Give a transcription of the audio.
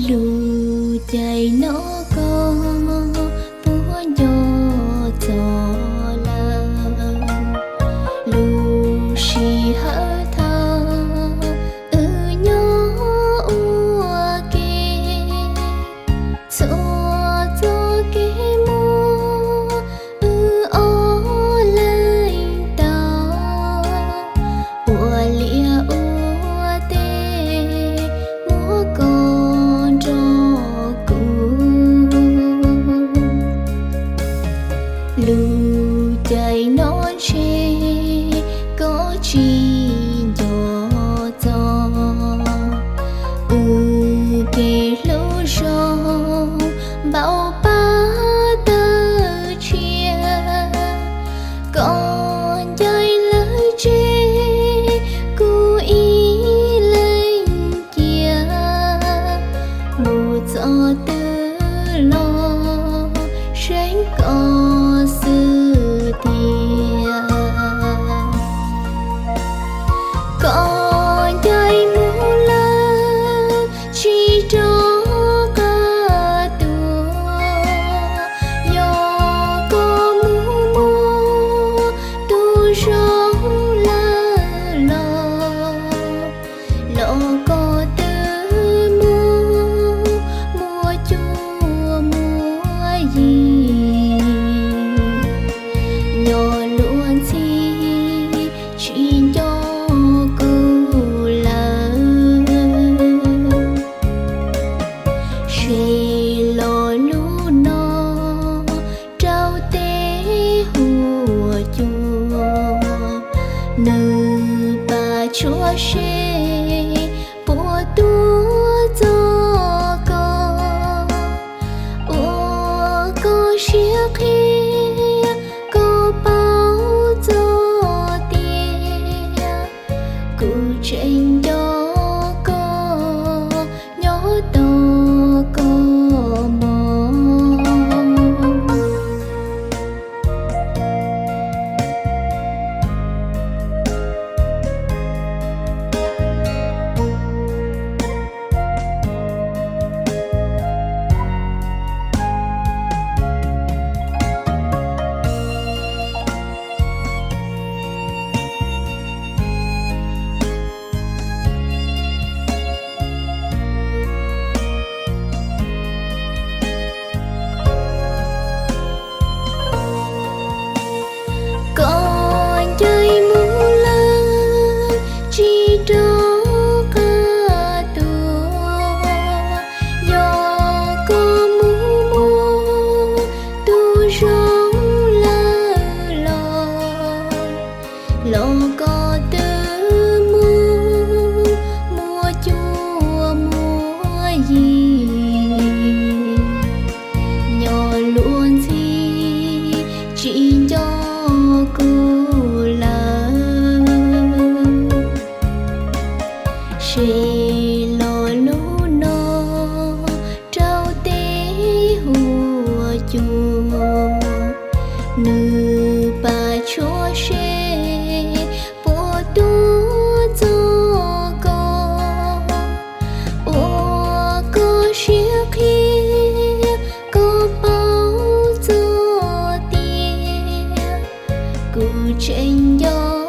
Lub caij no koj puas nco txog lawm? Lub sij hawm thaum wb nyob ua ke, txhua txoj kev muaj wb ob leeg tau ua liaj ua teb, muab koj nrog kuv. Lub caij no ntshe koj tsis nco txog wb kev hlub zoo npaum pab tawm tshiab. Koj ncaim lawv tsev, kuv ib leeg cia, mus txoj twg los seev koj xwb tiag. Koj ncaim mus lawm tsis rov qab tuaj, yog koj mus muaj tus zoo lawm los, los koj twb mus muaj cuab muaj yig, nyob luag ntxhi tsis nco kuv lawm. Seb lo lus no rau tej huab cua, nws pab tshuaj seb puas tuaj txog koj. Ua koj siab qhia, koj paub txog tias kuv tseem nco koj, nyob tos koj mog. Koj ncaim mus lawm tsis rov qab tuaj, yog koj mus muaj tus zoo lawm los, los koj twb mus muaj cuab muaj yig, nyob luag ntxhi tsis nco kuv lawm. Seb lo lus no rau tej huab cua, nws pab tshuaj seb puas tuaj txog koj. Ua koj siab qhia, koj paub txog tias kuv tseem nco